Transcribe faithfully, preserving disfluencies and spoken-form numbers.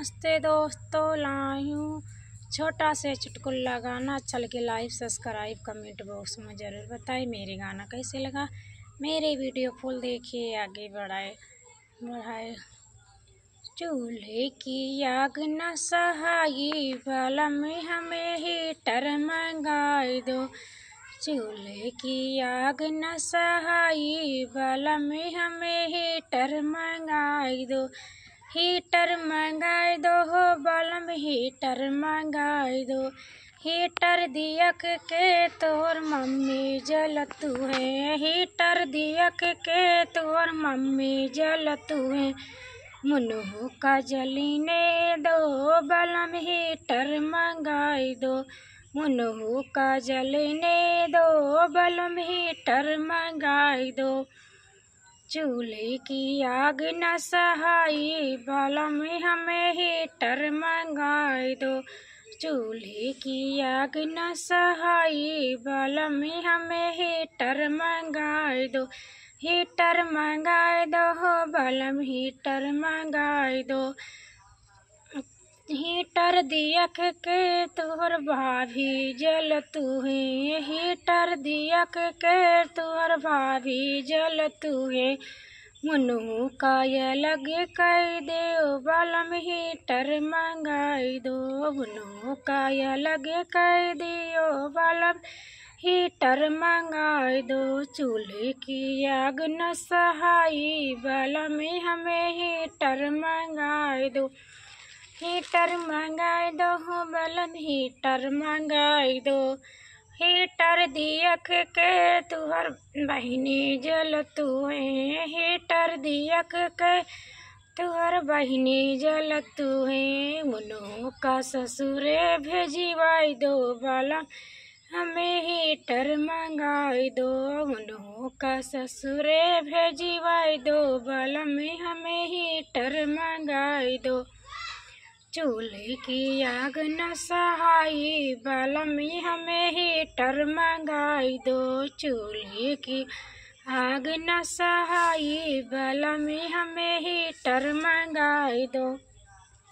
नमस्ते दोस्तों, लायूं छोटा से चुटकुला गाना। अच्छा लगे like, subscribe, comment box में ज़रूर बताएं। मेरे गाना कैसे लगा, मेरे video full देखिए, आगे बढ़ाए, बढ़ाए। चूल्हे की आग न सहाई, बलम हमें heater मंगाई दो। चूल्हे की आग न सहाई, बलम हमें heater मंगाई दो। Heater मंगाई दो हो बलम, heater मंगाई दो। Heater दियक के तोर मम्मी जलतू है, heater दियक के तोर मम्मी जलतू है। मुनहु का जलीने दो बलम, heater मंगाई दो। मुनहु का जलीने दो बलम, heater मंगाई दो। चूल्हे की आग न सहाई, बलम हमें heater मंगाई दो। चूल्हे की आग न सहाई, बलम हमें heater मंगाई दो। Heater मंगाई दो हो बलम, heater मंगाई दो। Heater दियक के तोहर भाभी जलतू है, heater दियक के तोहर भाभी जलतू है। मुनहु का अलग कई देओ बलम, heater मंगाई दो। मुनहु का अलग कई देओ बलम, heater मंगाई दो। चूल्हे की आग न सहाई, बलम हमें heater मंगाई दो। Heater मंगाई दो हो बलम, heater मंगाई दो। Heater दियक के तुहर बहिनी जलतू है, heater दियक के तुहर बहिनी जलतू है। मुनहु का ससुरे भेजिवाई दो बलम, हमें heater मंगाई दो। मुनहु का ससुरे भेजिवाई दो बलम, हमें heater मंगाई दो। चूल्हे की आग न सहाई, बलम हमें heater मंगाई दो। चूल्हे की आग न सहाई, बलम हमें heater मंगाई दो।